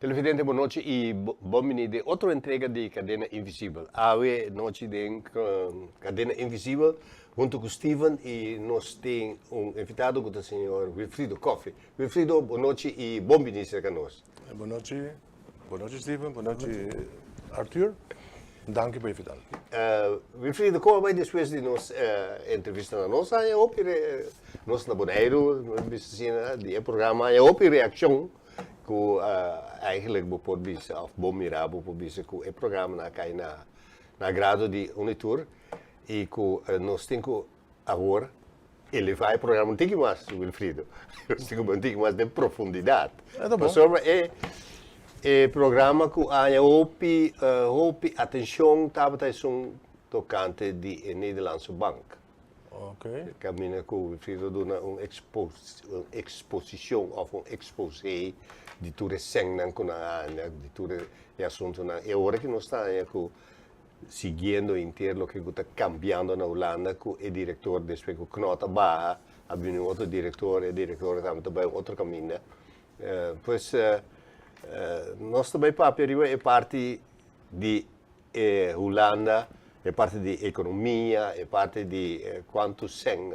Televidente bon nochi y bon bini den otro entrega di Cadena Invisibel. Awe nochi den Cadena Invisibel hunto cu Steven y nos tin un invitado cu ta señor Wilfrido Coffie. Wilfrido bon nochi y bon bini cerca nos. Bon nochi, bon nochi Steven, bon nochi Arthur. Danki pa invita mi. Wilfrido, como a bay despues di nos entrevista na nos a hopi nos na Boneiru, nos bisa asina, di e programa a hopi reaccion. Ku eigenlijk bo por bisa òf bo mira bo por bisa ku e programanan a kai na agrado di un i tur i ku nos tin ku awor elevá e programa un tiki mas, Wilfrido. Nos tin ku bai un tiki mas den profundidat. Pasobra e e programa ku a haña hopi hopi atenshon tabata esun tokante di e Nederlandse Bank. Ok. Caminda cu Wilfrido duna un exposicion of un exposé di tur e sennan cu nan a anda, di tur e asuntonan. E ora cu nos ta haña cu siguiendo inter loke cu ta cambiando na Hulanda cu e director despues cu Knot a baha a bini un otro director, e director tambe ta bay un otro caminda. Pues nos ta bay papia riba e parti di e Hulanda, e parti di ekonomia, e parti di kuantu sèn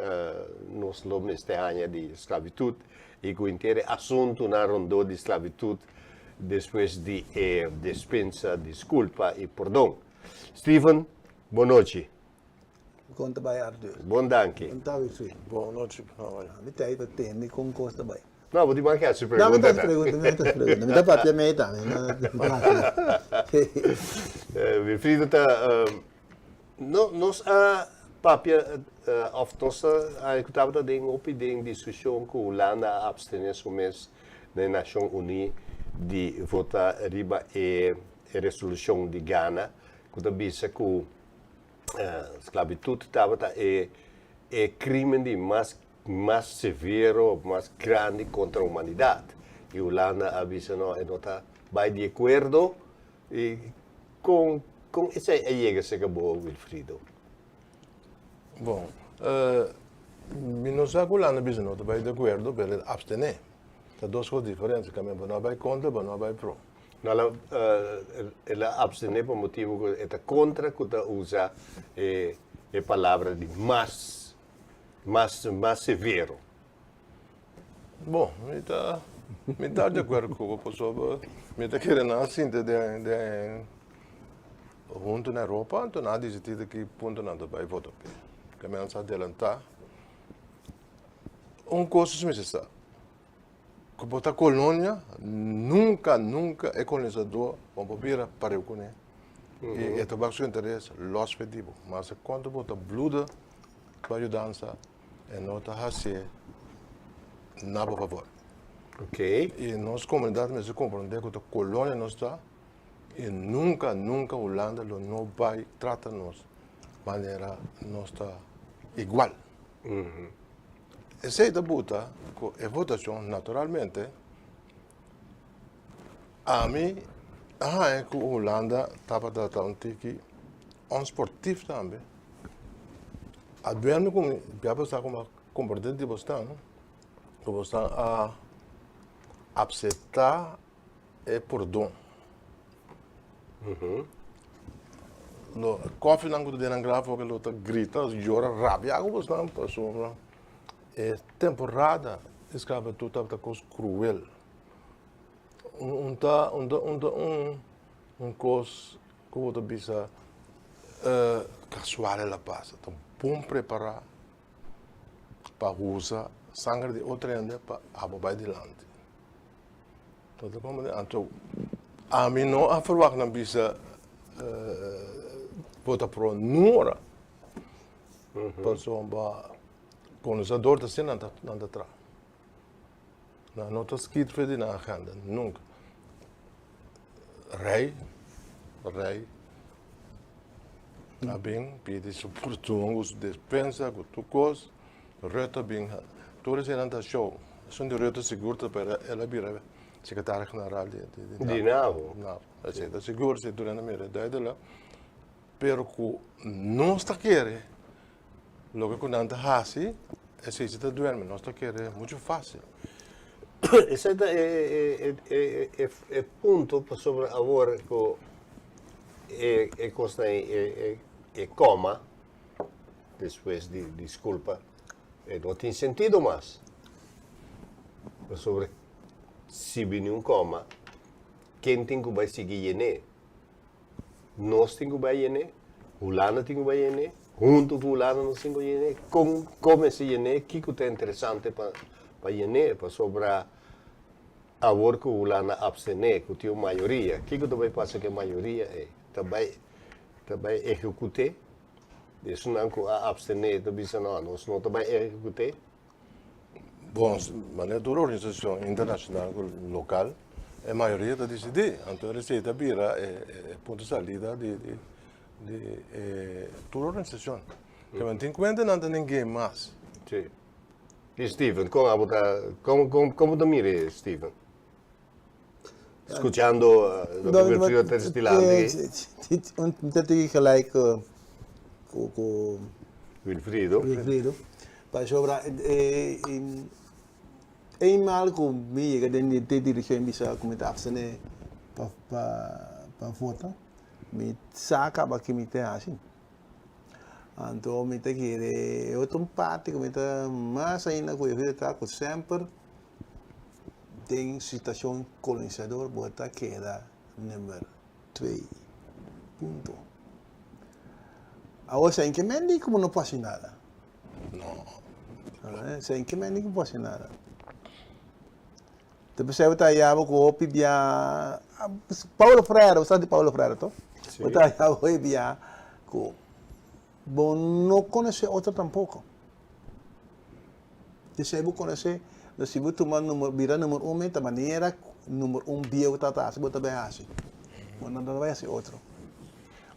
nos lo mester haña di sklabitut i ku henter e asuntunan rondó di sklabitut despues di e despensa, diskulpa i pordon. Steven, bon nochi. Kon ta bai Arthur? Bon danki. Kon ta Wilfried? Bon nochi. Mi ta ei pa tende kon kos ta bai. No, bo tin mas ke hasi pregunta. No, mi ta hasi pregunta, mi ta hasi pregunta. Mi ta papia mei tambe. Wilfrido ta, no, nos a papia, of nos a, ku tabata den hopi den diskushon ku Hulanda a abstené su mes den Nashon Uní di vota riba e resolushon di Ghana ku ta bisa ku sklabitut tabata e krimen di mas mas severo, mas grandi kontra humanidat. I Hulanda a bisa no, e no ta bai di akuerdo. I kon kon esei a yega serka bo, Wilfrido? Bon, mi no sa ku Hulanda bisa no ta bai di akuerdo, pero el abstené. Ta dos kos diferente. Kaminda bo no a bai kontra, bo no a bai pro. No, el a abstené pa motibu ku e ta kontra ku ta usa e palabra di mas mas mas severo. Bon, mi ta mi ta di akuerdo ku bo pasobra mi ta kere nan a sinta den den huntu na Europa anto nan a disidí ta ki punto nan ta bai vota p'e. Ke men sa adelantá. Un kos mi sa, ku bo ta kolonia nunka nunka e kolonisadó bo por bira pareu kuné i e ta wak su interes lòs fe di bo. Mas kuantu bo ta bluda Pa yudansa e no ta hasié na bo favor. Ok. I nos komunidat mester komprondé ku ta kolonia nos ta i nunka nunka Hulanda lo no bai trata nos manera nos ta igual. Esei ta buta ku e votashon naturalmente ami a haña ku Hulanda tabata ta un tiki onsportief tambe. A duerme ku mi, ya bo sa kuma komport'é di bo stan, ku bo stan a apseptá e pordon. Lo kòfinan ku ta den nan graf lo ta grita, yora, rabia ku bo stan pasobra e temporada di sklabitut tabata kos kruel. Un ta un ta un ta un kos Ku bo ta bisa kasual el a pasa ta bon prepará pa usa sanger di otro hende pa abo bai dilanti. Bo ta komprende? Anto ami no a ferwagt nan bisa bo ta pro nora pasobra kolonisador ta asina nan ta traha. Nan no ta skit for di nan agenda, nunca. Rey, rey a bin pidi su pordon ku su despensa ku tur kos. Rutte a bin, tur eseinan ta show. Esun di Rutte sigur ta pero el a bira sekretario general di Di NAVO. NAVO. Esei ta sigur, esei tur hende a mira duidelijk. Pero ku nos ta kere loke ku nan ta hasi. Esei si ta duerme, nos ta kere muchu fásil. Esei ta e punto pasobra awor ku e kosnan ei e koma despues di diskulpa e no tin sentido mas. Pasobra si bini un koma ken tin ku bai sigui yen'é? Nos tin ku bai yen'é, Hulanda tin ku bai yen'é, huntu ku Hulanda nos tin ku yen'é. Kon kon mester yen'é? Kiko ta interesante pa pa yen'é? Pasobra awor ku Hulanda abstené, ku tin un mayoria, kiko ta bai pasa ku e mayoria ei? Ta bai ta bai ehekut'é? Esunnan ku a abstené ta bisa no, nos no ta bai ehekut'é. Bon, manera tur organisashon internashonal ku lokal, e mayoria ta disidí. Anto esei ta bira e punto di salida di e tur organisashon. Ke men tin kuenta nan ta ningué mas. Sí. I Steven, kon abo ta, kon kon kon bo ta mira e Steven? Skuchando loke Wilfrido ta destilando aki. Mi ta tiki gelijk ku Wilfrido. Wilfrido. Pasobra eenmaal ku mi yega den di direkshon bisa ku mi ta abstené pa pa vota, mi sa kaba ki mi ta hasi. Anto mi ta kere e otro parti ku mi ta mas ainda ku Wilfrido ta ku semper Den situacion colonisador bo ta keda number twee. Punto. Awor sa inke men di como no por haci nada. No. Sa inke men di como por haci nada. Te pensei bo ta haya bo cu hopi bia Paulo Freire, bo sa di Paulo Freire to? Si. Bo ta haya bo hopi bia cu bo no conoce otro tampoco. Esei bo konosé, no si bo tuma numero bira numero un ta manera ku numero un bieu ta ta hasi bo ta bai hasi. Bo no ta bai hasi otro.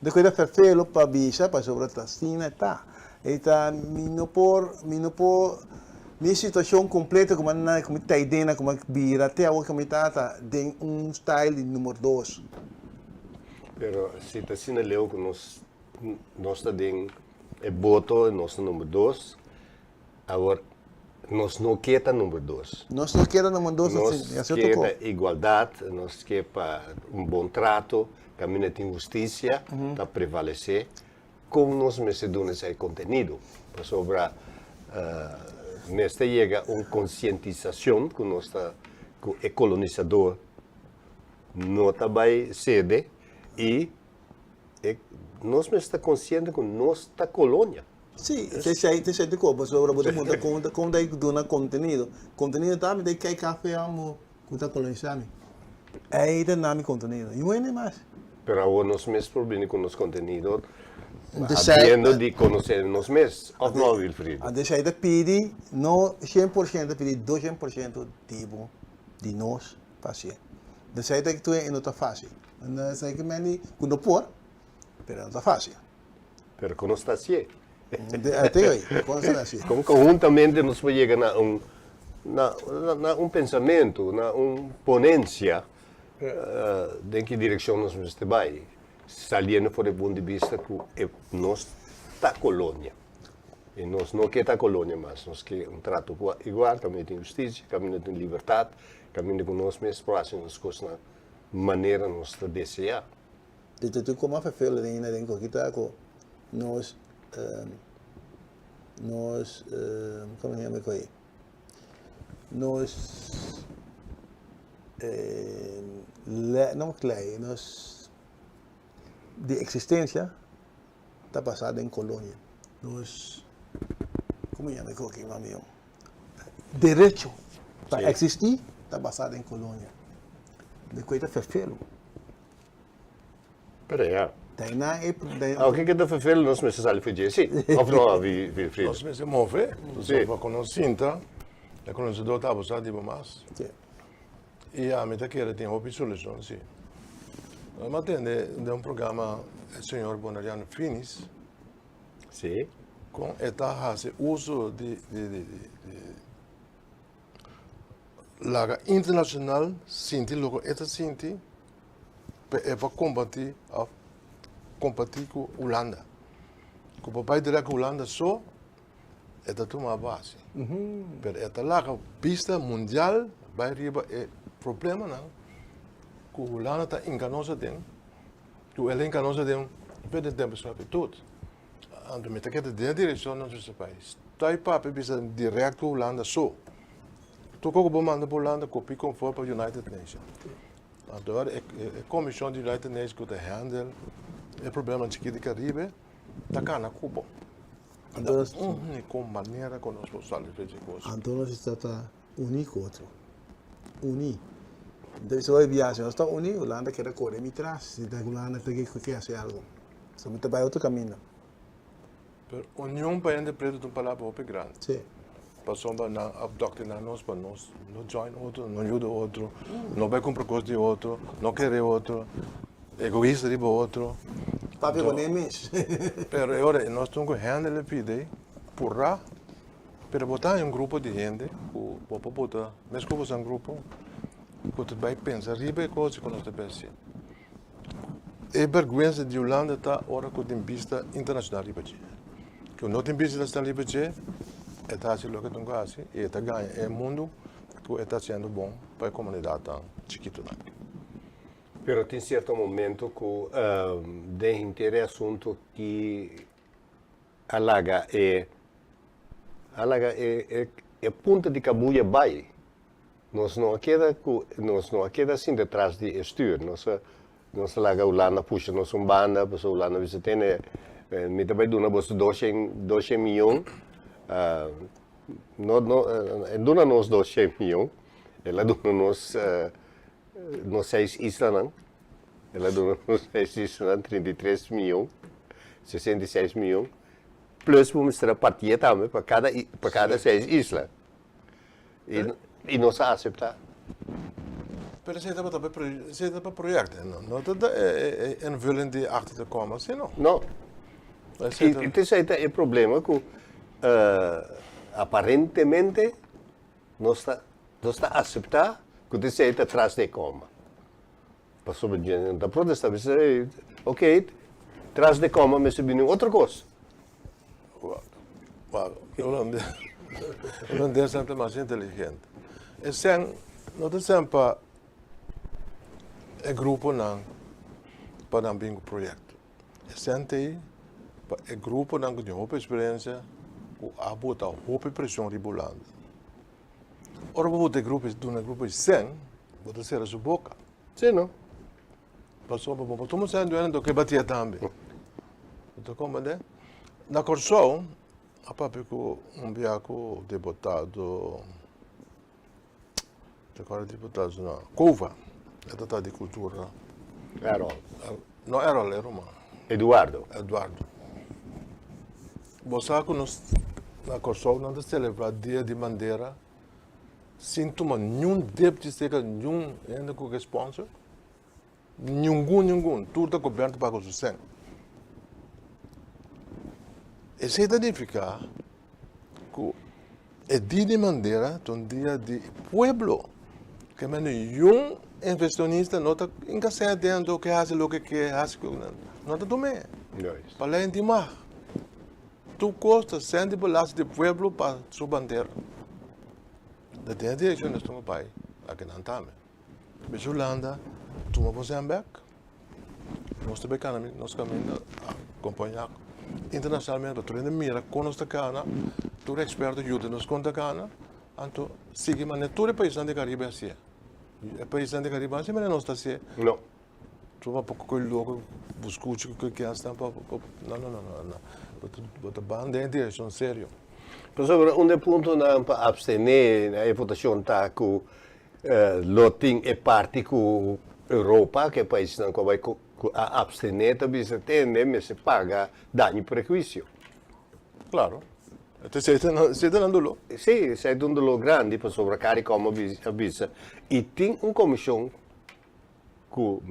Bo ta keda ferfelo pa bisa pasobra ta asina e ta. E ta mi no por mi no por mi situashon kompleto ku mi ku mi ta aidena ku mi a bira te awor ku mi ta ta den un style di numero dos. Pero si ta asina leu ku nos nos ta den e boto nos ta numero dos. Awor, nos no ke ta number dos. Nos no ke ta number dos, Nos ke ta igualdad, nos ke pa un bon trato, kaminda tin hustisia ta prevalesé. Kon nos mester duna esei kontenido? Pasobra mester yega un konsientisashon ku nos ta, ku e kolonisador no ta bai sede i e nos mester ta konsiente ku nos ta kolonia. Sí, te esei, te esei ta koba, pasobra bo ta puntra kon ta kon ta duna kontenido. Kontenido ta mi ta kai kafe amo ku ta kolonisá mi. Ei ta na mi kontenido. I wende mas. Pero awor nos mes por bini ku nos kontenido habiendo di konosé nos mes, òf no, Wilfrido? Anto esei ta pidi no 100%, ta pidi 200% di bo, di nos pa hasié. Esei ta tur e no ta fásil. Esei ke mende ku no por, pero no ta fásil. Pero kon nos ta hasié? Te oí, kon nos ta hasié? Kon konhuntamente nos por yega na un na na un pensamentu, na un ponensia den ki direkshon nos mester bai, saliendo for di e punto di bista ku e nos ta kolonia i nos no ke ta kolonia mas, nos ke un trato igual, kaminda tin hustisia, kaminda tin libertat, kaminda ku nos mes por hasi nos kosnan manera nos ta deseá. Di ta tur koma vervelen den na den kokita ku nos nos komo se yama e nos no lei nos di eksistensia ta basa den kolonia nos komo yama e koki mami derecho pa eksisti ta basa den kolonia di kue ta vervelen. Pero ya. Daarna e Aunke ke ta vervelend, nos mester sali for dje, si. Of no, Wilfrido? Nos mester move. Si. Pa ku nos sinta, e konosedor ta abusá di bo mas. Si. I ami ta kere tin hopi solushon, si. Mi a tende den un programa e señor Boneriano Finis. Si. Kon e ta hasi uso di di di di laga internashonal sinti loke e ta sinti. pa e por kompartí òf kompartí ku Hulanda. Ku por bai dirèkt ku Hulanda so, E ta tuma base. Pero e ta laga bista mundial bai riba e problemanan ku Hulanda ta hinka nos aden, ku el a hinka nos aden for den tempu sklabitut. Anto mi ta keda den e direkshon nan su pais. Ta e papia bisa dirèkt ku Hulanda so. Tur kos ku bo manda pa Hulanda kopi konforme pa United Nation. Anto ora e komishon di United Nation ku ta handle e problemanan chikit di Karibe ta kana ku bo. Anto Úniko manera ku nos por sali for dje kos. Anto nos ta ta uní ku otro. Uní. Anto bisa hopi biaha si nos ta uní Hulanda keda kore mi tras. Si ta Hulanda ta ke hasi algu. So mi ta bai otro kaminda. Pero union pa hende pretu ta un palabra hopi grandi. Sí. Pasobra nan a doktriná nos pa nos no join otro, no yuda otro, no bai kumpra kos di otro, no kere otro, egoista riba otro. Papia ku ne mes. Pero e ora nos tin ku handle e pida ei purá, pero bo ta haña un grupo di hende ku bo por bota, mes ku bo sa un grupo, ku ta bai pensa riba e kos ku nos ta bai hasi. E bèrgwensa di Hulanda ta ora ku tin bista internashonal riba dje. Ku no tin bista internashonal riba dje, e ta hasi loke tin ku hasi i e ta gaña e mundu ku e ta hasiendo bon pa e komunidatnan chikitunan. Pero tin sierto momento ku den henter e asuntu ki a laga e a laga e e punta di kabuya bai. Nos no a keda ku nos no a keda sinta tras di e stuur. Nos a nos a laga Hulanda pusha nos un banda pasobra Hulanda bisa tene mi ta bai duna boso doshen doshen miyon no no e duna nos doshen miyon el a duna nos nos seis islanan el a duna nos seis islanan 33 miyon 66 miyon plus bo mester a partié tambe pa kada pa kada seis isla. I nos a aseptá. Pero esei tabata pa esei tabata pa proyekto, no? No ta e invulling di achter de komma, si no? No. I esei ta e problema ku aparentemente nos ta nos ta aseptá ku esei ta tras di e komma. Pasobra dje nan ta protestá bisa ok tras di komma mester bini un otro kos. Wak, e holandesnan ta mas inteligente. E sèn no ta sèn pa e gruponan pa nan bin ku proyekto. E sèn ta ei pa e gruponan ku tin hopi eksperensia ku a bota hopi preshon riba Hulanda. Ora bo bota e grupo, duna e grupo e sèn, bo ta sera su boka. Sí, no? Pasobra bo por tuma sèn duende anto ke batia tambe. Bo ta komprendé? Na Kòrsou a papia ku un bia ku diputado, ta kòrda diputado su nòmber, Cova, e ta ta di kultura. Errol. No Errol, e ruman. Eduardo. Eduardo. Bo sa ku nos na Kòrsou nan ta selebrá dia di bandera sin tuma niun depchi serka niun hende ku ke sponsor? Ningun, ningun. Tur ta gobièrnu ta paga su sèn. Esei ta nifiká ku e dia di bandera ta un dia di pueblo. Ke men niun inversionista no ta hinka sèn adentro ke hasi loke ke hasi ku nan. No ta tum'é. Pa lei di mag. Tur kos ta sèn di belasting di pueblo pa su bandera. Den e direkshon nos tin ku bai akinan tambe. Bes Hulanda tuma bo sèn bèk, nos ta bai kana nos kaminda akompañá internashonalmente pa tur hende mira kon nos ta kana, tur eksperto yuda nos kon ta kana, anto sigui manera tur e paisnan di Karibe hasié. E paisnan di Karibe hasi manera nos ta hasié. No. Tuma poko koe loko bo skucha ku ke esnan pa no no no no bo ta ban den e direkshon serio. Pasobra un de puntonan pa abstené na e votashon ta ku lo tin e parti ku Europa, ku e paisnan ku a bai ku a abstené ta bisa tende mester paga daño i prehuisio. Klaro. Esei ta nan doló. Sí, esei ta un doló grandi pasobra Caricom a bisa i tin un komishon ku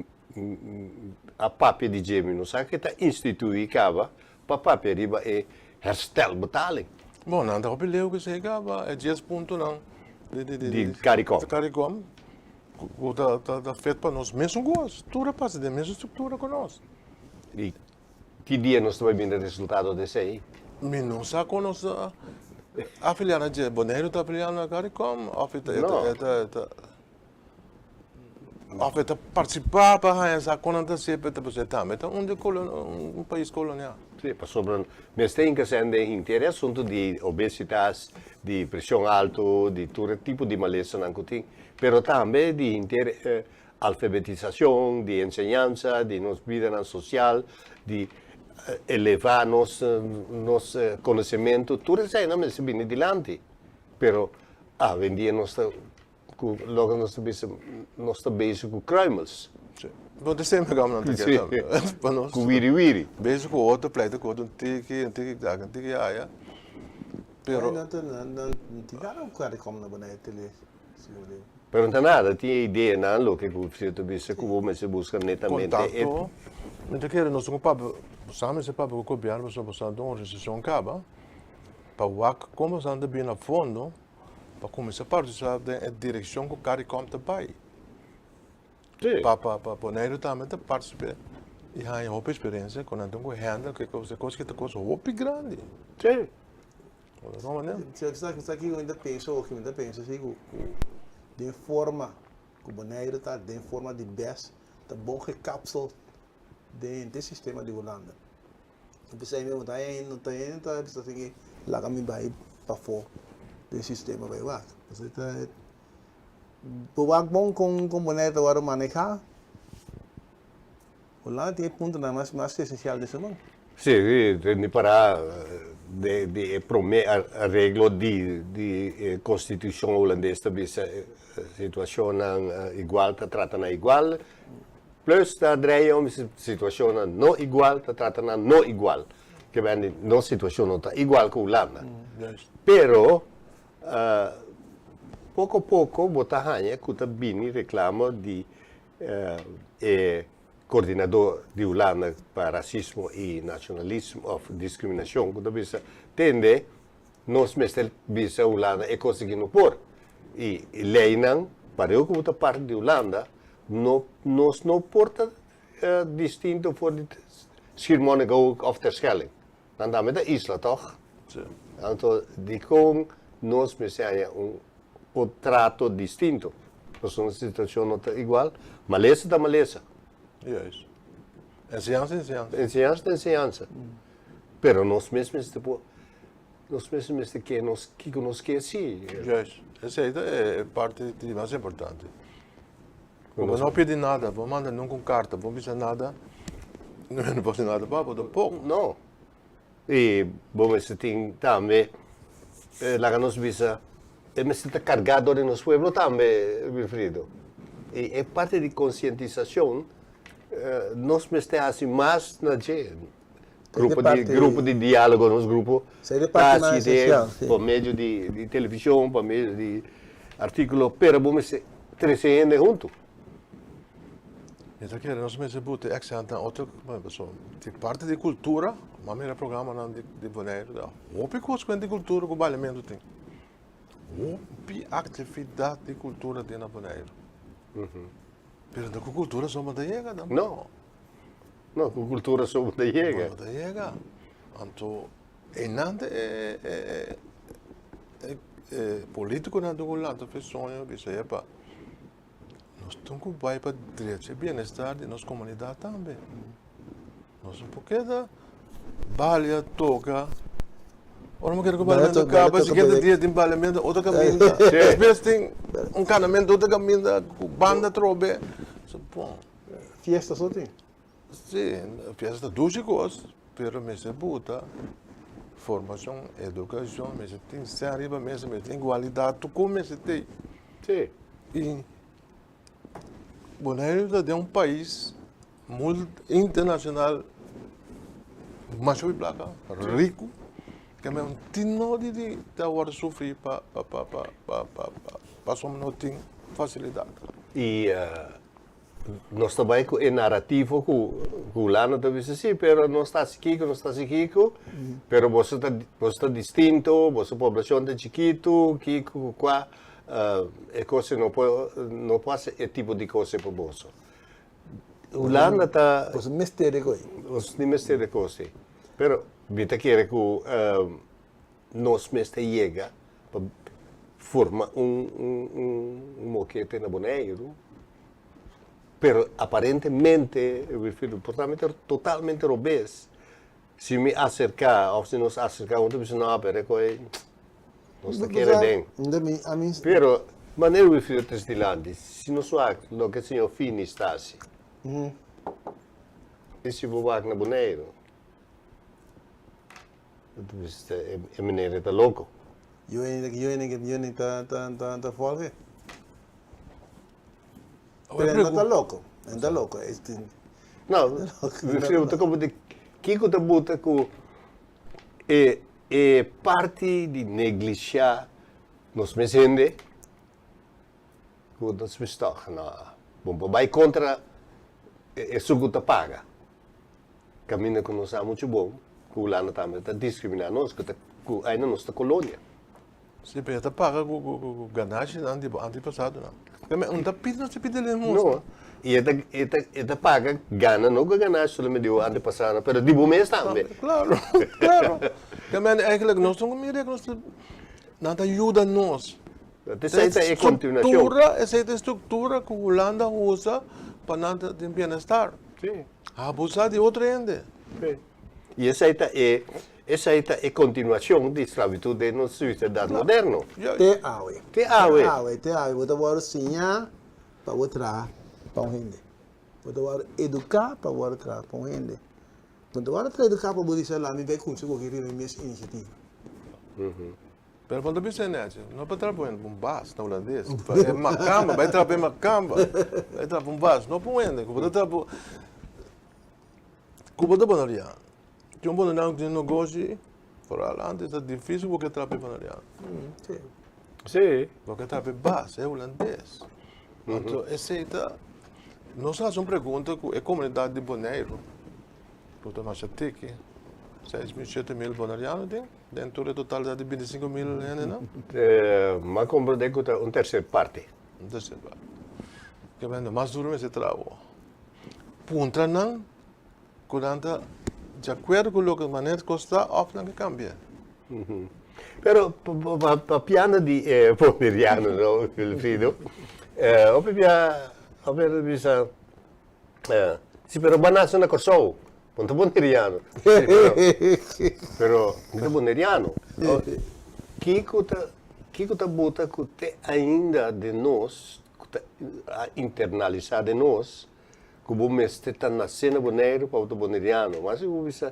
a papia di dje mi no sa ke ta instituí kaba pa papia riba e herstelbetaling. Bon, nan ta hopi leu ku esei kaba, e dies puntonan di Caricom. Di Caricom, ku ta fet pa nos mesun kos, tur a pasa den mesun struktura ku nos. I ki dia nos ta bai bira resultado di esei? Mi no sa kon nos ta. afiliá na dje? Boneiru ta afiliá na Caricom òf e ta No. e ta e ta òf e ta partisipá pa haña sa kon nan ta hasié pa e tambe ta un di un pais kolonial. Sí, pasobra mester hinka sèn den hinter e asuntu di obesitas, di preshon altu, di tur e tipo di malesanan ku tin, pero tambe di hinter e alfabetisashon, di enseñansa, di nos bidanan sosial, di elevá nos nos konosementu, tur eseinan mester bini dilanti. Pero awendia nos ta ku loke nos ta bisa nos ta bezig ku kruimels. Sí. Bo ta semper gama nan ta keda pa nos. Ku wiri wiri. Bezig ku otro, pleita ku otro, un tiki, un tiki aki, un tiki aya. Pero. Nan ta nan tin nada ku Caricom na Bonaire tele señor Leo. Pero no ta nada, tin e ideanan loke ku si ta bisa ku bo mester buska netamente e. Kontakto, mi ta kere nos tin ku papia, sa mester papia ku gobièrnu pasobra boso ta un organisashon kaba pa wak kon boso ta bini na fondo pa kuminsá partisipá den e direkshon ku Caricom ta bai. Sí. Pa pa pa Boneiru tambe ta partisipá i haña hopi eksperensia ku nan tin ku handle ku e kos, e kos ki ta kos hopi grandi. Sí. Sa sa kiko mi ta pensa oki mi ta pensa si ku ku den forma ku Boneiru ta den forma di bes ta bon gekapsel den henter sistema di Hulanda. Mi pensa mi ta no ta hende ta bisa tin ke laga mi bai pafó den sistema bai wak. Pasobra ta bo wak bon kon kon Boneiru ta wòrdu manehá. Hulanda tin e puntonan mas mas esensial den su man. Sí, mi para di di e prome areglo di di e konstitushon hulandes ta bisa situashonnan igual ta trata nan igual, plus ta drei om situashonnan no igual ta trata nan no igual. Ke bende nos situashon no ta igual ku Hulanda. Pero poko poko bo ta haña ku ta bini reklamo di E koordinador di Hulanda pa rasismo i nashonalismo òf diskriminashon ku ta bisa tende nos mester bisa Hulanda e kos aki no por i leinan pareu ku bo ta parti di Hulanda no nos no por ta distinto for di Schiermonnikoog òf Terschelling nan tambe ta isla tòg anto dikon nos mester haña un un trato distinto. Pasobra nos situacion no ta igual. Malesa ta malesa. Juist. Enseñansa ta enseñansa. Enseñansa ta enseñansa. Pero nos mes mester por, nos mes mester ke nos kiko nos ke si. Juist. Esei ta e parti di mas importante. Bo no pidi nada, bo manda nunca un carta, bo bisa nada, no por haci nada pa bo tampoco. No. I bo mester tin tambe, laga nos bisa, e mester ta kargá dor di nos pueblo tambe, Wilfrido. I e parti di konsientisashon, nos mester hasi mas na dje. Grupo di, grupo di diálogo, nos grupo ta hasi de por medio di televishon, por medio di artíkulo, pero bo mester trese hende huntu. Mi ta kere nos mester buta e accent na otro pasobra di parti di cultura m'a mira programanan di di Boneiru ta hopi cos cu di cultura cu baliamentu tin hopi actividad di cultura tin na Boneiru pero no cu cultura so bo ta yega tampoco. No no cu cultura so bo ta yega. Bo ta yega anto einan ta e e e e politiconan ta cu lanta fe soño bisa epa. Nos tin ku bai pa drecha e bienestar di nos komunidat tambe. Nos no por keda balia toka. Ora mi kere ku baliamentu kaba, siguiente dia tin baliamentu otro kaminda. Despues tin un kanamentu otro kaminda ku banda atrobe. So bon. Fiesta so tin. Si, fiesta ta dushi kos, pero mester buta formashon, edukashon, mester tin sèn riba mesa, mester tin igualidat, tur kos mester tin. Si. I Boneiru ta den un pais internashonal masha hopi plaka, riku, ke men tin nodi di ta wòrdu sufri pa pa pa pa pa pa pasobra no tin fasilidat. I Nos ta bai ku e narativo ku Hulanda ta bisa si, pero nos ta hasi kiko, nos ta hasi kiko, pero boso ta boso ta distinto, boso poblashon ta chikitu, kiko ku kua, e kos no por no por hasi e tipo di kos pa boso. Hulanda ta. Boso mester di kos. Boso tin mester di kos, si. Pero mi ta kere ku. nos mester yega pa forma un un mokete na Boneiru, pero aparentemente, Wilfrido, por ta mi ta totalmente robes, si mi aserká òf si nos aserká un ta bisa no, pero e koe nos ta kere den. Pero manera Wilfrido ta trese dilanti, si nos wak loke señor Fini ta hasi, i si bo wak na Boneiru, E meneer ta loko. Yo hende ta volge. Pero e no ta loko. E no ta loko. No, mi ta como di kiko ta buta ku e e parti di neglisha nos mes hende ku nos mes tòg no. Bo por bai kontra esun ku ta paga. Kaminda ku nos sa muchu bon ku Hulanda tambe ta diskriminá nos, ku ta ku ainda nos ta kolonia. Si, pero e ta paga ku ku ku ganashinan di bo antepasadonan. Keme un ta pidi nos ta pidi limosna. No, i e ta e ta e ta paga gana no ku ganashi solamente di bo antepasadonan, pero di bo mes tambe. Klaro, klaro. Keme eigenlijk nos no mira ku nos ta nan ta yuda nos. Esei ta e kontinuashon. Struktura, esei ta e struktura ku Hulanda usa pa nan ta tin bienestar. Si. Abusá di otro hende. Sí. I esei ta e, esei ta e kontinuashon di sklabitut den nos sosiedat moderno. Te awe. Te awe. Te awe, te awe. Bo ta wòrdu siñá pa bo traha pa un hende. Bo ta wòrdu eduká pa bo wòrdu traha pa un hende. Bo no ta wòrdu eduká pa bo bisa, Lami bai kumsa koki riba mi mes inisiativa. Pero bo no ta bisa e nechi, no pa traha pa un hende, pa un bas na hulandes. Pa e makamba, bai traha pa e makamba. Bai traha pa un bas, no pa un hende. Ku bo ta traha pa, ku bo ta boneriano. Tin un boneriano ku tin negoshi, foral antes ta difisil bo ke traha pa e boneriano. Sí. Bo ke traha pa e bas, e hulandes. Anto esei ta, nos a hasi un pregunta ku e komunidat di Boneiru, ku ta masha tiki, 6000, 7000 boneriano tin. Den tur e totalidad di bintisinko mil hendenan? M'a komprendé ku ta un terser parti. Un terser parti. Ke bende mas duru mester traha awor. Puntra nan ku nan ta di akuerdo ku loke manera kos ta òf nan ke kambia. Pero papiando di e boneriano no, Wilfrido, hopi bia hopi a bisa, si pero bo a nase na Kòrsou. Bo no ta boneriano. Sí, pero, pero mi ta boneriano. Kiko ta, kiko ta buta ku te ainda den nos, ku ta a internalisá den nos, ku bo mester ta nasé na Boneiru pa bo ta boneriano. Mas si bo bisa,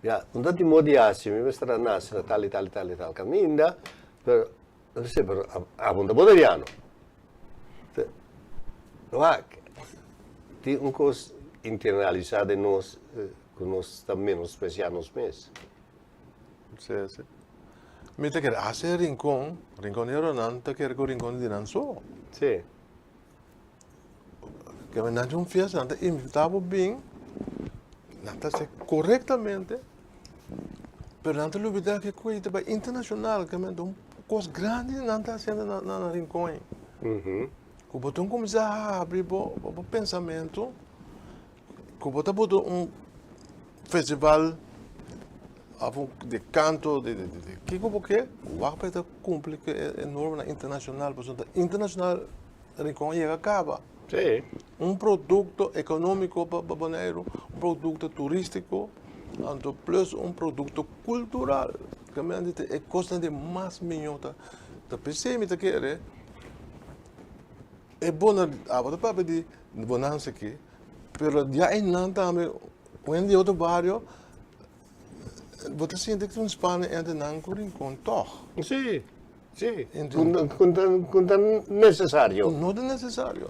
ya, no ta tin modo di hasi, mi mester a nase na tal i tal i tal i tal kaminda, pero, no sé, pero abo no ta boneriano. Wak, tin un kos internalisá den nos ku nos ta menospresiá nos mes. Sí, sí. Mi ta kere hasi Rincon, rinconeronan ta kere ku Rincon di nan so. Sí. Ke nan tin un fiesta, nan ta invitá bo bin, nan ta hasi korektamente, pero nan ta lubidá ke koe ta bai internashonal, ke men ta un kos grandi nan ta hasiendo na na Rincon. Ku bo tin kuminsá habri bo bo pensamentu ku bo ta buta un festival òf un di kanto di di kiko bo ke wak pa e ta kumpli ku e normanan internashonal pasobra ta internashonal Rincon a yega kaba. Un produkto ekonómiko pa Boneiru, un produkto turístiko anto plus un produkto kultural. E kosnan di mas mihó ta Ta p'esei mi ta kere e bona, abo ta papia di bonansa aki, pero ya einan tambe un hende di otro bario bo ta sinti ku ta un spana entre nan ku Rincon tòg. Sí, sí, ku ta nesesario. Ku no ta nesesario.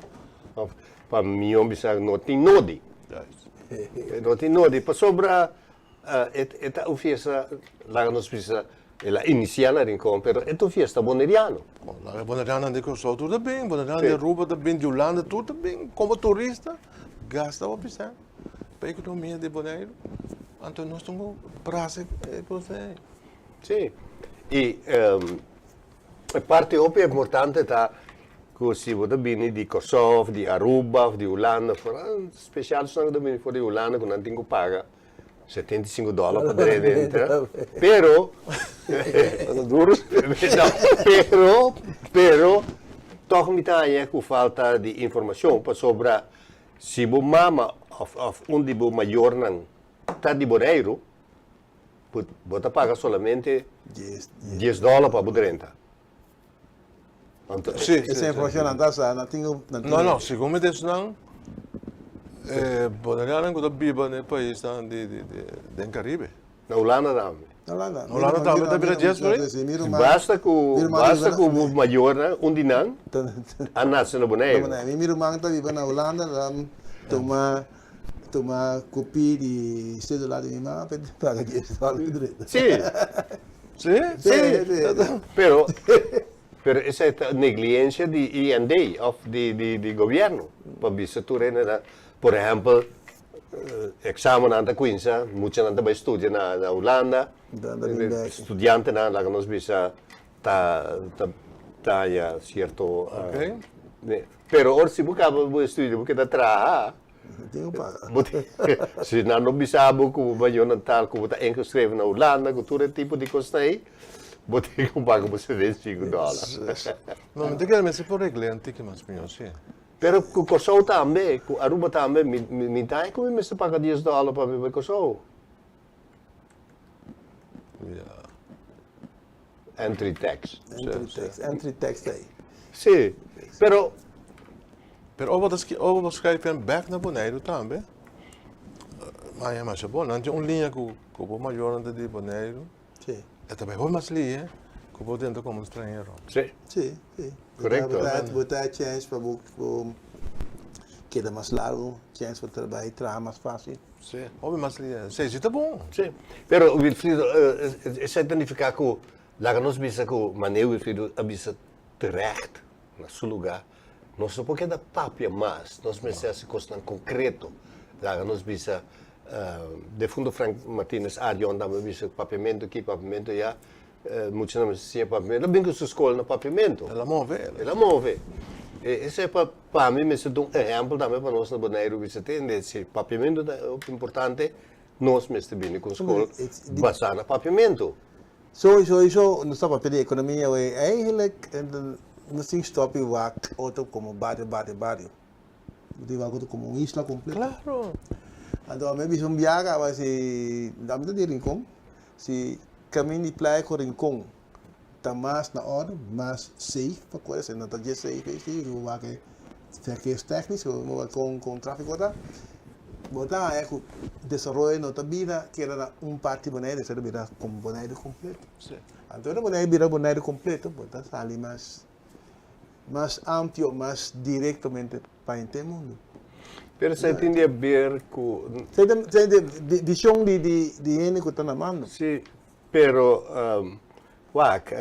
Pa mi yo bisa no tin nodi. No tin nodi pasobra e ta un fiesta, laga nos bisa El a inisiá na Rincon, pero e ta un fiesta boneriano. Laga bonerianonan di Kòrsou tur ta bin, bonerianonan di Aruba ta bin, di Hulanda tur ta bin komo turista gasta hopi sèn pa ekonomia di Boneiru. Anto nos tin ku brasa e kos ei. Sí, i e parti hopi importante ta ku si bo ta bini di Kòrsou òf di Aruba òf di Hulanda, foral spesial esnan ku ta bini for di Hulanda ku nan tin ku paga. 75 dòler pa drenta entra, pero Ta duro. No, pero, pero tòg mi ta haña ku falta di informashon pasobra si bo mama òf òf un di bo mayornan ta di Boneiru, bo bo ta paga solamente dies dòler pa bo drenta. Anto, Sí, Esa sí, sí. informashon nan ta sa, nan tin ku, nan tin No, no, segun mi desnan, e bonerianonan ku ta biba na e paisnan di, di, di, den Karibe. Na Hulanda tambe. Na Hulanda. Na Hulanda tambe ta bira dies por ahí? Sí, mi ruman. Basta ku, Mi ruman basta biba ku na- bo mayornan, un di nan, a nase na Boneiru. Na Boneiru. Mi ruman ta biba na Hulanda, nan tuma, tuma kopi di sedula di mi mama pa paga dies dòler drenta. Sí. Sí? Sí, pero, pero esei ta negligencia di IND of di, di, di gobierno pa bisa tur hendenan. Por ehempel, examennan ta cuinsa, muchanan ta bay studia na, na Hulanda, Dan ta bin bek. studiantenan, laga nos bisa, ta, ta, ta haya cierto, Ok. pero ora si bo caba bo estudio bo keda traha, Tin ku paga. Bo tin, si nan no bisa bo ku bo mayornan tal ku bo ta ingeschreven na Hulanda ku tur e tipo di kosnan ei, bo tin ku paga bo 75 dòler. No, mi ta kere mester por regl'é un tiki mas mihó, si. Pero ku Kòrsou tambe, ku Aruba tambe, mi mi ta haña ku mi mester paga dies dòler pa mi bai Kòrsou. Ya. Entry tax. Entry tax, entry tax ta ei. Sí, pero. Pero ora bo ta ora bo schrijf hen bek na Boneiru tambe, maña masha bon. Nan tin un liña ku ku bo mayornan ta di Boneiru. Sí. E ta bai hopi mas lihe ku bo dentro komo un stranhero. Sí. Sí, sí. Korekto. Bo ta chèns pa bo keda mas largu, chèns pa trabai traha mas fásil. Sí, hopi mas lihe. Sí, sí ta bon. Sí. Pero Wilfrido, esei ta nifiká ku laga nos bisa ku manera Wilfrido a bisa terecht na su lugá, nos no por keda papia mas, nos mester hasi kosnan konkreto. Laga nos bisa, defunto Frank Martinez Arion tambe a bisa papiamentu aki, papiamentu allá, muchanan mester siña papiamentu. El a bin ku su skol na papiamentu. El a move. El a move. Esei pa Pa mi mester ta un ehempel tambe pa nos na Boneiru bisa tende, si papiamentu ta hopi importante, nos mester bini ku un skol basá na papiamentu. Sowieso nos ta papia di ekonomia awe, eigenlijk nos tin stòp di wak otro komo bario, bario, bario. Nos tin wak otro komo un isla kompleto. Klaro. Anto ami a bisa un biaha kaba si, ami ta di Rincon, si kaminda di playa ku Rincon Ta mas na orde, mas safe pa kore, esei no ta dje safe ei si, bo wak e verkeerstechnisch, bo wak kon kon trafiko ta, bo ta haña ku desaroyo no ta bira keda na un parti Boneiru, esei ta bira kon Boneiru kompleto. Anto ora Boneiru bira Boneiru kompleto, bo ta sali mas mas amplio, mas direktamente pa henter mundu. Pero esei tin di haber ku. Esei ta vishon di di hende ku ta na mando. Si. Pero, wak,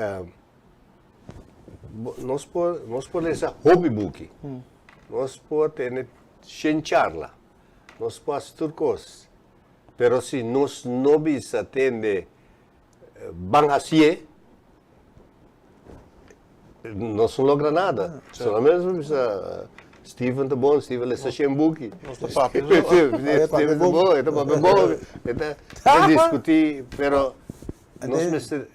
nos por, nos por lesa hopi buki, nos por tene shen charla, nos por hasi tur kos, pero si nos no bisa tende ban hasié, nos no logra nada. Solamente nos bisa Steven ta bon, Steven lesa shen buki. Nos ta papia Steven ta bon, e ta papia bon, e ta diskutí, pero nos mester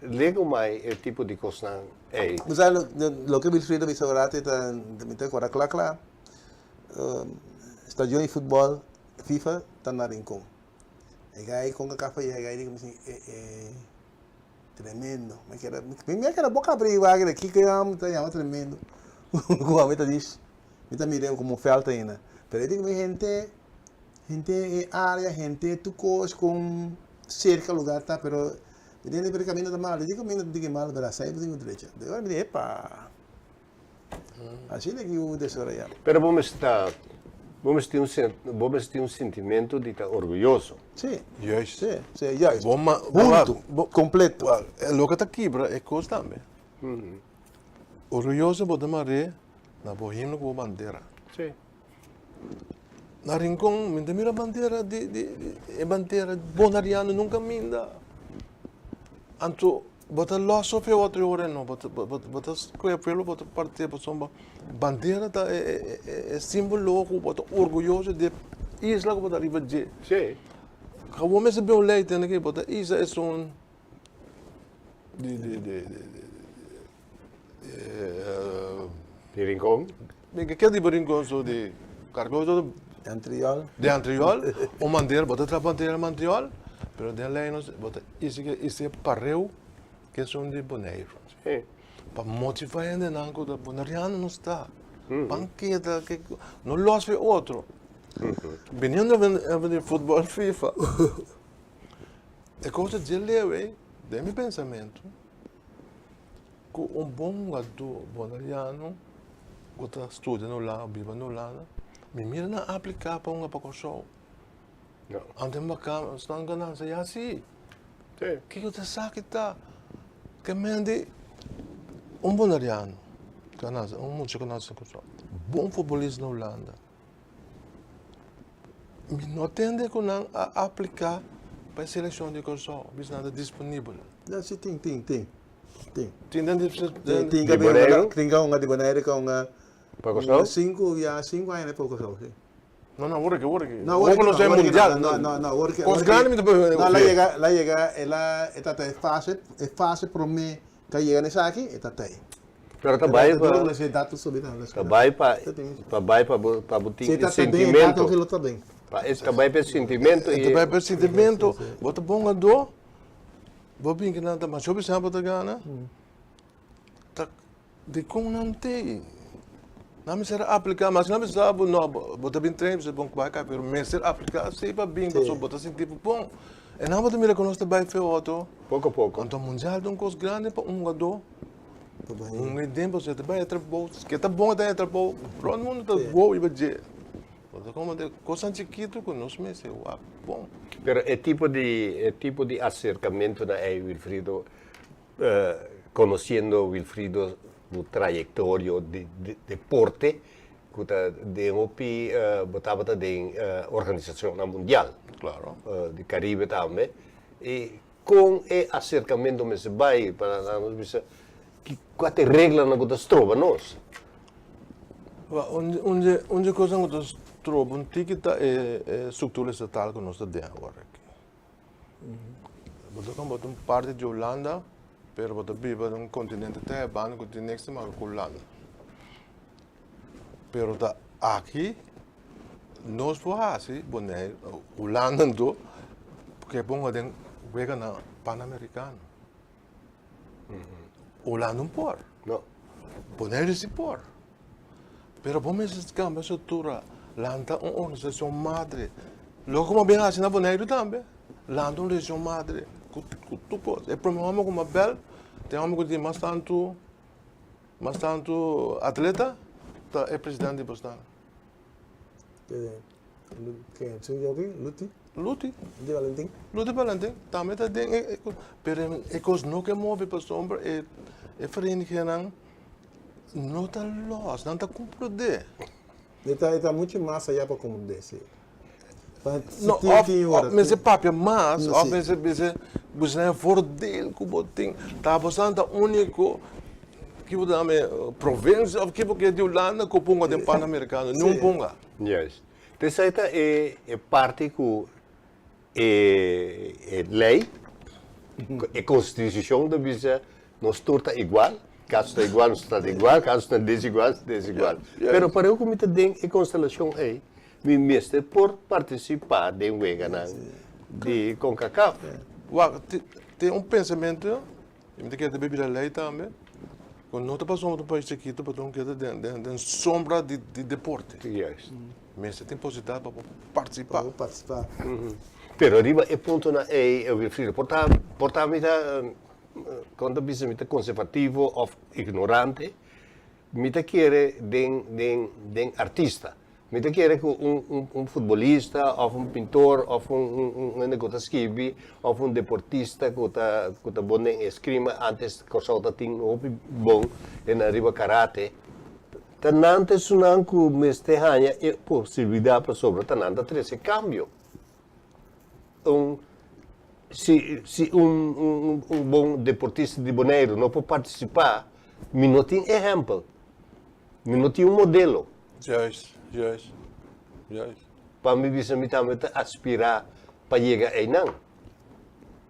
lego mai e tipo di kosnan ei. Bo sa loke Wilfrido bisa ora ta mi ta kora kla kla, stadion di futbòl FIFA ta na Rincon. E gai kon kaka faya e gai di mi e Tremendo. Mi keda, mi a keda boka abri wak de kiko yama, ta yama tremendo. Ku ami ta dis, mi ta mira komo vèlt ainda. Pero e di ku mi henter, henter e área, henter tur kos kon serka lugar ta, pero mi tende pero e kaminda ta mal. E di ku mi no tin ke mal, pero asai bo tin ku drecha. Ora mi di, epa! Asina ki bo desaroyá. Pero bo mester ta, bo mester tin un sen, bo mester tin un sintimentu di ta orguyoso. Sí. Juist. Sí, sí, juist. Bo ma, bo Huntu, bo, kompleto. Wak, e loke ta kibra e kos tambe. Orguyoso bo ta mar'é na bo himno ku bo bandera. Sí. Na Rincon mi ta mira bandera di, di, di, e bandera bonariano nunka minda. Anto Bo ta los of e otro ora no, bo ta bo ta skohe pueblo bo ta parti pasobra bandera ta e simbolo ku bo ta orguyoso di e isla ku bo ta riba dje. Sí. Gewoon mester bin un lei tende ke bo ta isa esun di di di Di Rincon? Mi ke ke di Rincon so di Cargo so Di Antriol. Di Antriol, un bandera, bo ta traha bandera di Antriol, pero den lei nos bo ta isa ke isa pareu ke esun di Boneiru. Si. Pa motiva hendenan ku ta boneriano nos ta. Ban keda ke no los fe otro. Biniendo even di futbol FIFA, e kos ta dje leu ei, den mi pensamentu, ku un bon hugadó boneriano ku ta studia na Hulanda, biba na Hulanda, mi mira nan apliká pa hunga pa Kòrsou. Antes baka stan ganansa ya si. Kiko ta esaki ta? Ke men di un boneriano ku a nase, un mucha ku a nase na Kòrsou, bon futbolista na Hulanda. Mi no tende ku nan a apliká pa e selekshon di Kòrsou, bisa nan ta disponibel. No, si tin, tin, tin. Tin. Tin den di Tin Di Boneiru? Tin ka hunga di Boneiru ka hunga Pa Kòrsou? Sinku, ya, sinku aña pa Kòrsou, si. No, no, awor aki, awor aki. No, awor aki no, no, awor aki mundial. No, no, no, awor aki. Kos grandi mi ta papia. No, la yega, la yega, el a, e tata e fase, e fase promé ka yega na esaki, e tata ei. Pero ta bai pa, ta bai pa, pa bai pa bo, pa bo tin e sentimento. Pa e ta bai pa e sentimento i. E ta bai pa e sentimento. Bo ta bon adó, bo bin ki nan ta masha hopi sa bo ta gana. Ta dikon nan t'ei? Nan mester a apliká, mas nan bisa bo no, bo ta bin train, bo bon bai kai, pero mester apliká si pa bin, pasobra bo ta sinti bo bon. E nan bo ta mira ku nos ta bai fe otro. Poko poko. Anto mundial ta un kos grandi pa un hugadó. Un e den pasobra e ta bai e trabou, ke ta bon e ta bai e trabou, rònt mundu ta wou riba dje. Bo ta komo de kosnan chikitu ku nos mester wak bon. Pero e tipo di, e tipo di aserkamentunan ei, Wilfrido, Conociendo Wilfrido su trayectorio di deporte cu ta den hopi bo tabata den organisacionnan mundial. Claro. Di Caribe tambe. Y con e acercamento mester bay pa nos bisa cua ta e reglanan cu ta stroba nos? Un di e cosnan cu ta stroba un tiki ta e structura estatal cu nos ta den awor aki. Bo ta como un parti di Hulanda, pero bo ta biba den un kontinente te banda ku tin niks te maka ku Hulanda. Pero ta aki nos por hasi Boneiru, Hulanda anto, ke ponga den weganan Panamerikano. Hulanda no por. No. Boneiru si por. Pero bo mester cambia structura, lanta un organisacion madre. Loke como a bin haci na Boneiru tambe, lanta un organisacion madre cu tur cos. E prome homber cu a bel, ta e homber cu tin mas tanto, mas tanto atleta, ta e presidente di Bosnan. Ken? Sun Joki? Luti? Luti. Luti Valentin? Luti Valentin tambe ta den e, pero e kos no ke move pasobra e e verenigingnan no ta los, nan ta komprondé. E ta e ta mucho mas allá pa komprondé, si. Pa No, of, of mester papia mas, of mester mester busca e voordeel ku bo tin. Ta bosan ta úniko ki bo ta yama provinsia of ki bo ke di Hulanda ku ponga den Panamerikano, niun ponga. Juist. Esei ta e e parti ku e e lei, e konstitushon ta bisa nos tur ta igual, kaso ta igual nos ta igual, kaso ta desigual nos ta desigual. Pero pareu ku mi ta den e konstelashon ei, mi mester por partisipá den weganan di Concacaf. Wak, tin un pensamentu I mi ta kere ta bira lei tambe, ku no ta pasobra un pais chikitu pa tur keda den sombra di deporte. Juist. Mester tin posibilidat pa bo partisipá. Pa bo partisipá. Pero riba e puntonan ei, Wilfrido, por ta, por ta mi ta, kon ta bisa, mi ta konservativo òf ignorante, Mi ta kere den den den artista. Mi ta kere ku un un un futbolista òf un pintor òf un un un hende ku ta skibi òf un deportista ku ta ku ta bon den eskrima, antes Kòrsou ta tin hopi bon den ariba karate, ta nan ta esunnan ku mester haña e posibilidat pasobra ta nan ta trese kambio. Un si si un un un bon deportista di Boneiru no por partisipá, mi no tin ehèmpel, mi no tin un modelo. Juist, juist, juist. Pa mi bisa mi tambe ta aspirá. pa yega einan.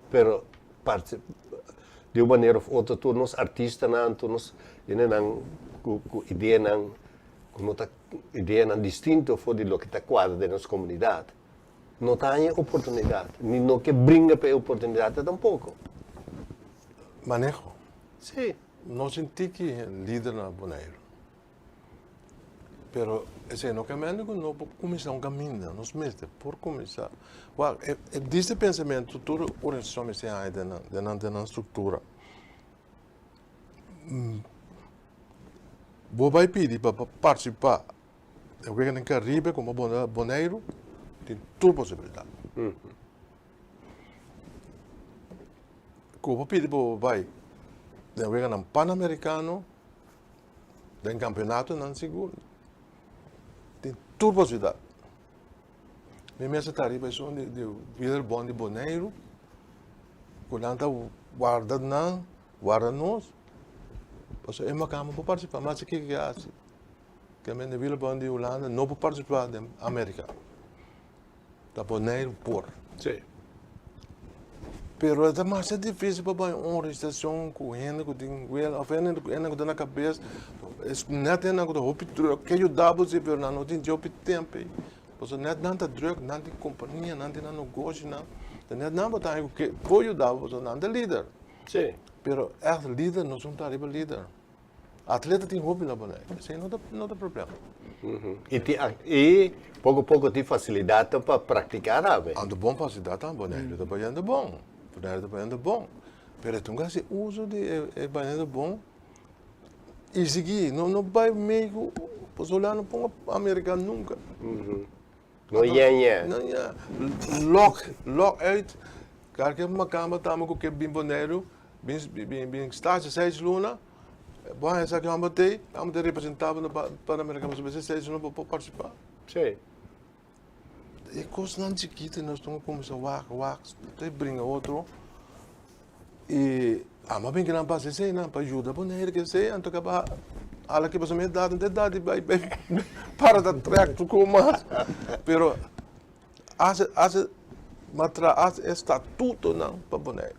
Pero parti di un manera of otro tur nos artistanan, tur nos hendenan ku ku ideanan ku no ta ideanan distinto for di loke ta kuadra den nos komunidat, no ta haña e oportunidat, ni no ke bringa pa e oportunidatnan tampoko. Maneho. Sí. No sinti ki lider na Boneiru. Pero esei no ke mende ku no por kuminsá un kaminda. Nos mester por kuminsá. Wak, e e diste pensamentu tur organisashon mester haña den nan den nan den nan struktura. Bo bai pidi pa partisipá den Weganan Karibe komo Boneiru tin tur posibilidat. Ku bo pidi pa bo bai den Weganan Panamerikano Den campeonatonan sigur tin tur posibilidad. Mi mes a ta riba esun di di wielerbond di Boneiru ku nan ta warda nan, warda nos, pasobra e makamba por partisipá mas kiko ke hasi. Ke men di wielerbond di Hulanda no por partisipá den Amerika. Ta Boneiru por. Sí. Pero e ta masha difícil pa bai un organisacion cu hende cu tin wel of hende hende cu ta na cabes. Es net hende cu ta hopi druk. Ke yuda bo si, pero nan no tin hopi tempo ei. Pasobra net nan ta druk, nan tin compania, nan tin nan negoshinan. Ta net nan bo ta haña cu ke por yuda bo, pasobra nan ta lider. Sí. Pero echt lider, nos no ta riba lider. Atleta tin hopi na Bonaire, esei no ta no ta problema. I tin i poko poko tin fasilidatnan pa praktiká tambe. Anto bon fasilidatnan Bonaire ta bayendo bon, Bonaire ta bayendo bon, pero e tunga hasi uso di e e bayendo bon i sigui no no bai mei ku pasobra no ponga Amerika nunka. No yènyè. No yè. Lòk lòk uit kalke makamba tambe ku ke bin Boneiru Bin bin bin stage seis luna, bo haña sa ki hòmber t'ei, hòmber ta representá bo na Panamericano pasobra esei seis luna bo por partisipá. Sí. E kosnan chikito nos tin ku kuminsá wak wak ta bringa otro i amo a bin kinan pa hasi eseinan pa yuda Bonaire ke esei anto kaba hala ki pasobra mi edat no ta edat di bai bai para ta trèk tur kos mas pero Hace, hace, ma tra hace e statutonan pa Boneiru.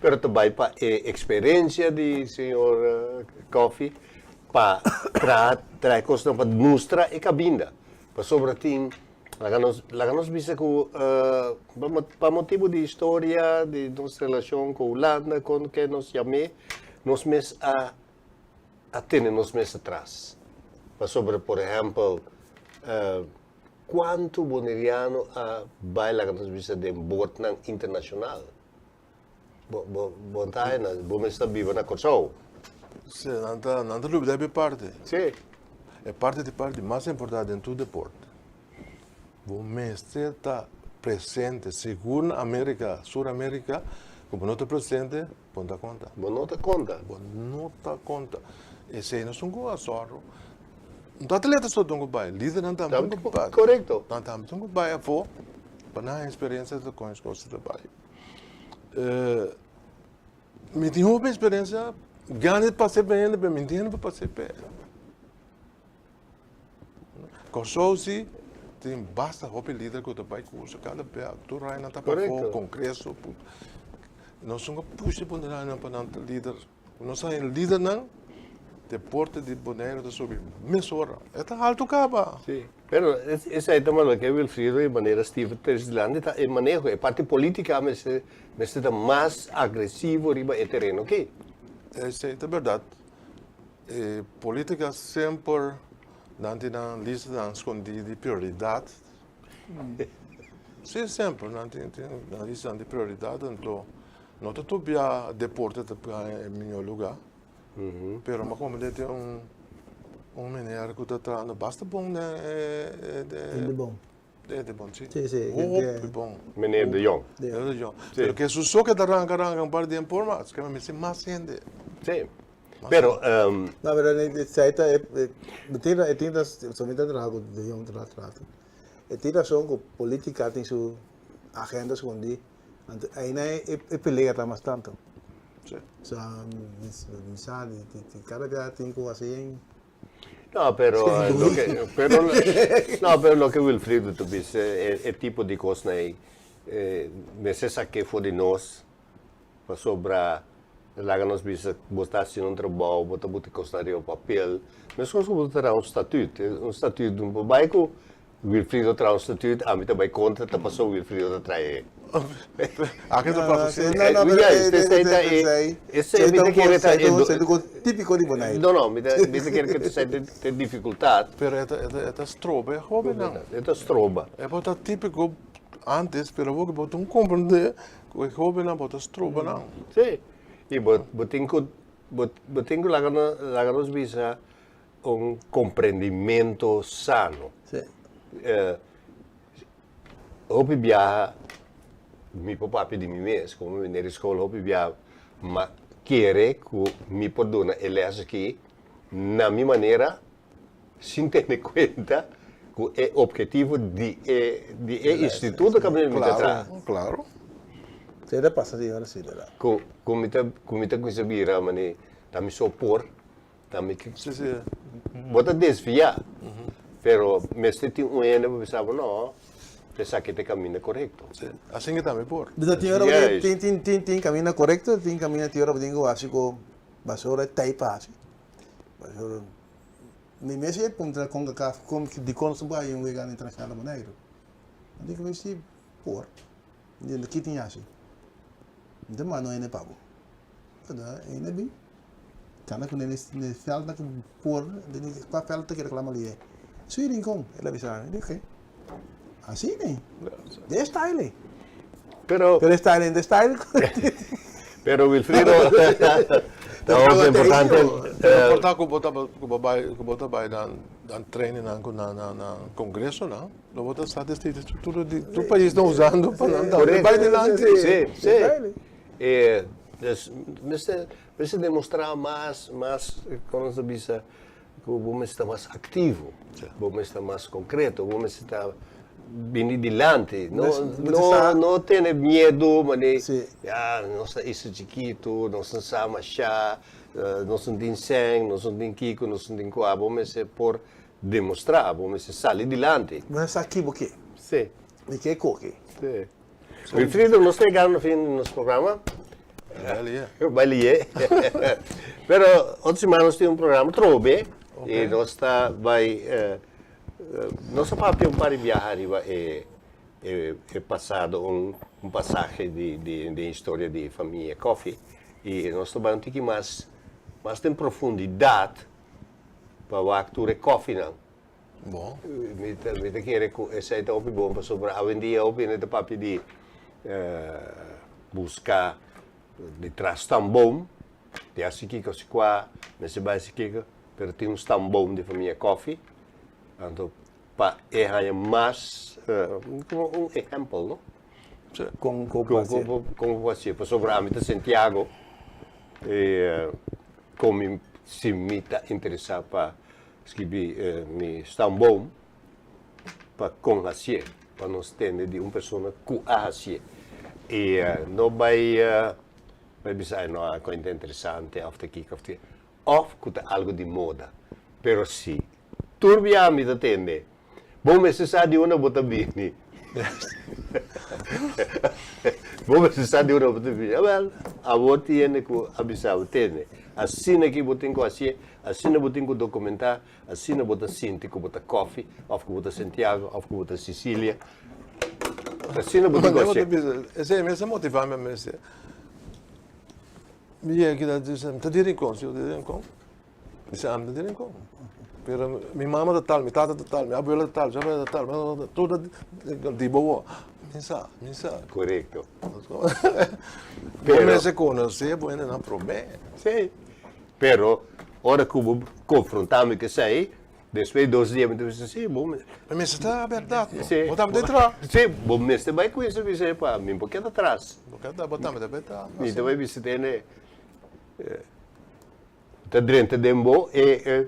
Pero ta bai pa e experencia di señor Coffie pa traha, traha e cosnan pa mustra e cabinda. Pasobra tin, laga nos, laga nos bisa cu pa motibo di historia, di nos relacion cu Hulanda, con ke nos yam'é, nos mes a a tene nos mes atras. Pasobra, por ehempel, Kuantu boneriano a bai laga nos bisa den bordnan internashonal? Bo bo bo ta haña nan, bo mes ta biba na Kòrsou. Sí, nan ta nan ta lubidá e parti. Sí. E parti ta e parti mas importante den tur deporte. Bo mester ta presente, sigur na Amerika, Sur Amerika, ku bo no ta presente, Bo no ta konta. Bo no ta konta. Bo no ta konta. Esei no sun ku a sòru. No ta atleta so tin ku bai, lidernan tambe tin ku bai. Korekto. Nan tambe tin ku bai afó pa nan haña eksperensia ta kon kos ta bai. Mi tin hopi eksperensia, gana di pas'é pa hende, pero mi no tin hende pa pas'é p'e. Kòrsou si tin basta hopi lider ku ta bai kurso kada bia tur rai nan ta pafó kongreso nos nunka pusha pa nan pa nan ta lider nos a haña lidernan deporte di Boneiru ta subi mesora e ta altu kaba. Si, pero esei ta loke Wilfrido i manera Steven ta trese dilanti ta e maneho e parti politica mester mester ta mas agresivo riba e tereno aki. Esei ta bèrdat. E politica semper nan tin nan listanan scondi di prioridad. Si semper nan tin nan listanan di prioridad anto no ta tur bia deporte ta gana e mihor lugar. Pero mi a comprende tin un un meneer cu ta trahando basta bon den e Hende bon. Hende bon si. Si si. Hopi bon. Meneer de Jong. Meneer de Jong. Pero ke su so ke ta ranka ranka un par di tempo mas ke mester mas hende. Si. Pero. No, pero esei ta e tin e tin so mi ta traha ku de Jong ta traha. E tin rason ku politica tin su agenda skondí anto einan e pelea ta mas tantu. Si. So mi sa di kada bia tin ku hasi en. No, pero loke pero no, pero loke Wilfrido ta bisa e tipo di kosnan ei. Mester sak'é for di nos pasobra laga nos bisa bo ta hasiendo un trabou, bo ta buta kosnan riba papel. Meskos ku bo ta traha un statut, un statut no por bai ku Wilfrido traha un statut, ami ta bai kontra ta pasobra Wilfrido ta traha e. Aki ta pasa si. No, no, pero Esei ta e, esei mi ta kere ta e. Esei ta típiko di Boneiru. No, no, mi ta kere ku esei ta e difikultat. Pero e ta stroba e hóbennan. E ta stroba. E por ta típiko antes, pero awor bo tin komprendé ku e hóbennan bo ta stroba nan. Sí, i bo tin ku, bo tin ku laga laga nos bisa un komprendimento sano. Sí. Hopi biaha mi por papia di mi mes, komo mi bini di skol hopi biaha m'a kere ku mi por duna e lès aki na mi manera sin tene kuenta ku e obhetivo di e di e instituto kaminda mi ta traha. Klaro, klaro. Esei ta pasa di ora si, berdad. Ku ku mi ta ku mi ta kuminsá bira manera ta mi so por, ta mi ke. Si, si. Bo ta desviá, pero mester tin un hende pa bisa bo no, esaki ta e kaminda korekto. Si, asin ke tambe por. Bisa tin ora bo tin tin tin tin kaminda korekto, tin kaminda tin ora bo tin ku hasi ku basora e tei pa hasi. Basora Mi mes e puntra Concacaf con dicon nos bai un wega internacional na Boneiru. Mi di cu si por. Mi di ki tin haci? Mi ta manda un hende pa bo. Kada hende bin. Cana cu nene ne veld na cu por, cua veld ta kere clama lihe. Sui Rincon, el a bisa mi. Mi di oke. Así ne. De style. Pero, Pero style de style. Pero Wilfrido, ta hopi importante. Pero por ta ku bo ta ku bo bai ku bo ta bai nan nan training nan ku nan nan nan kongresonan lo bo ta sa di tur di tur pais ta usando pa nan tambe bai dilanti. Si, si. E dus mester mester demostrá mas mas kon nos ta bisa Ku bo mester ta mas aktivo, bo mester ta mas konkreto, bo mester ta bini dilanti. No, no, no tene miedu mane, ya, nos ta isla chikitu, nos no sa mashá, nos no tin sèn, nos no tin kiko, nos no tin kua. Bo mester por demostrá, bo mester sali dilanti. Bo mester sa ki bo ke. Sí. I ke koke. Sí. Wilfrido, nos ta yegando na fin di nos programa. Bai lié. Pero otro siman nos tin un programa trobe i nos ta bai nos a papia un par di biaha riba e e pasado un un pasahe di di den historia di famia Coffie i nos ta bai un tiki mas mas den profundidat pa wak tur e kòfinan. Bon. Mi ta mi ta kere ku esei ta hopi bon pasobra awendia hopi hende ta papia di buska di tras stamboom, di hasi kiko hasi kua, mester bai hasi kiko, pero tin un stamboom di famia Coffie, anto pa e haña mas komo un ehèmpel no. Kon kon por hasié. Kon por hasié pasobra ami ta Santiago i kon mi si mi ta interesá pa Skibi mi stamboom pa kon hasié, pa nos tende di un persona ku a hasié. I no bai bai bisa ay no a kuenta interesante òf ta kiko òf ta kiko, òf ku ta algu di moda. Pero si tur bia mi ta tende, bo mester sa di unda bo ta bini. Bo mester sa di unda bo ta bini. Awèl, awor tin hende ku a bisa bo, tende, asina ki bo tin ku hasié. Asina bo tin ku dokumentá, asina bo ta sinti ku bo ta Coffee, òf ku bo ta Santiago, òf ku bo ta Sicilia. Asina bo tin ku hasié. Esei mes a motivá mi a mester. Mi yega keda bisa, mi ta di Rincon, si bo ta di Rincon? Mi sa, ami ta di Rincon. Pero mi mama ta tal, mi tata ta tal, mi abuelo ta tal, mi abuela ta tal, tur ta di bo. Mi sa, mi sa. Korekto. Bo mester konosé bo hendenan promé. Sí. Pero ora ku bo konfrontá mi ku esei, despues di dos dia mi ta bisa, sí, bo Mi mester ta bèrdat, no? Sí. Bo tambe ta entrá. Sí, bo mester bai ku esei bisa epa, mi por keda atras. Bo keda, bo tambe ta bèrdat. Mi ta bai bisa tene, ta drenta den bo e,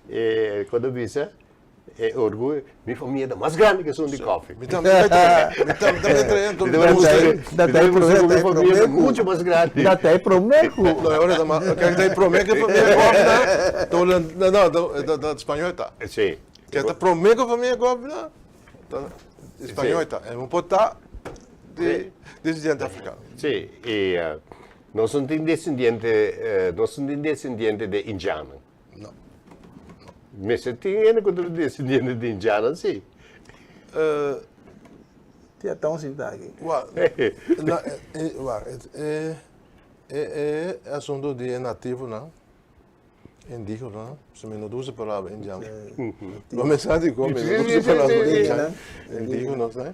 e, kon ta bisa? E orguyo, mi famia ta mas grandi ku esun di kòfi. Mi tambe ta trae, mi tambe ta trae, anto mi ta mustra. Mi ta mustra ku mi famia ta mucho mas grandi. Da ta e promé ku. No, e ora ta mas, kijk ta e promé ku famia kòfi na, ta no, ta ta spañol ta. Si. Ke ta promé ku famia kòfi na, ta. Spañó ta. E no por ta di descendiente africano. Sí, i nos no tin descendiente, nos no tin descendiente de indianan. No. Mester tin hende ku ta descendiente di indianan, sí. Ti a ta un sinta aki. Wak, wak, e e asunto di e nativonan. Indígena, si mi no ta usa e palabra indian. Bo me sa dikon mi no ta usa e palabra indian. Indígena, sa.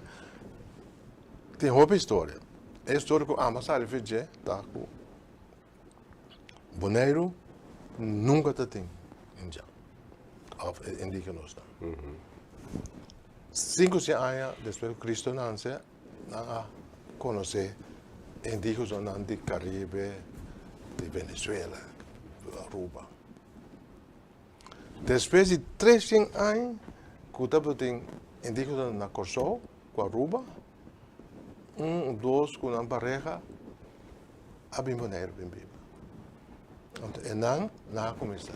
Tin hopi historia. E historia ku amo a sali for dje ta ku Boneiru nunka ta tin indian òf indígenosnan. Sinku shen aña despues ku Kristu nanse Nan a konosé indígenanan di Karibe, di Venezuela, Aruba. Despues di treshen aña ku tabatin indígenanan na Kòrsou ku Aruba, un o dos ku nan pareha a bin Boneiru bin biba. Anto e nan, nan a kuminsá.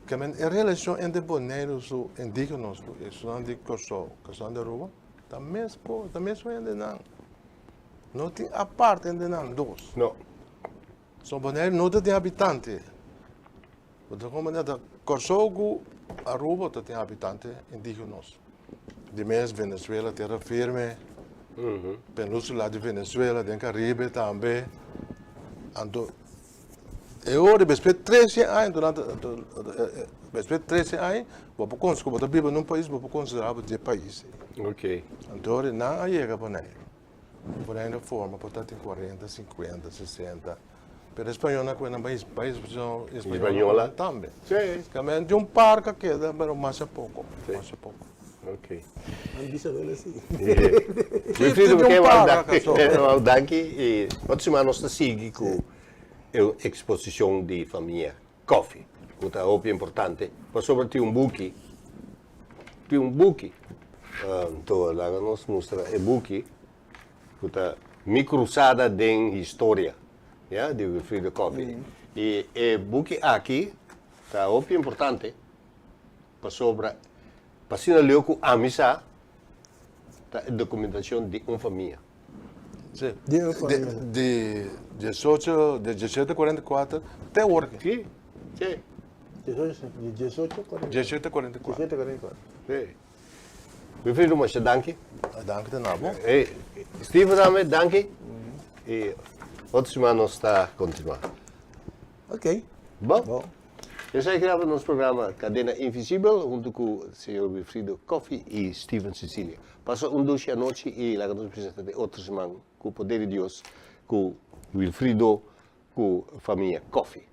Kèmen e relashon entre Boneiru su indígenas ku esunnan di Kòrsou ku esunnan di Aruba, Ta mes ko, ta mes hendenan. No tin apart hendenan dos. No. So Boneiru no ta tin habitante. Bo ta comprende? Ta Kòrsou ku Aruba ta tin habitante indigenos. Di mes Venezuela, tierra firme, peninsula di Venezuela, den Karibe tambe. Anto E ora despues trece aña durante despues trece aña bo por konsi ku bo ta biba na un pais bo por konsidera bo di e pais ei. Ok. Anto ora nan a yega Boneiru, Boneiru a forma por ta tin kuarenta, sinkuenta, sesenta, pero e spañolnan a kue nan pais pais Hispaniola tambe. Si. Kamente un par ka keda pero masha poko, masha poko. Ok. Nan bisa wel así. Wilfrido, Tin un par ka so. Danki i otro siman nos ta sigui ku E eksposishon di famia Coffie, ku ta hopi importante, pasobra tin un buki, tin un buki. Anto laga nos mustra e buki ku ta Mi Krusada den Historia, ya, di Wilfrido Coffie. I e buki aki ta hopi importante pasobra pa asina leu ku ami sa ta e dokumentashon di un famia. Sí. Di 18, di 1744 te awor aki. Sí, sí. 18, 1744. 1744. Sí. Wilfrido, masha danki. Danki te na bo. Hey, Steven tambe, danki. I otro siman nos ta kontinuá. Ok. Bon. Bon. Esaki tabata nos programa Cadena Invisibel huntu ku señor Wilfrido Coffie i Steven Cecilia. Pasa un dushi anochi i laga nos bisa ta den otro siman ku poder di Dios ku Wilfrido ku famia Coffie.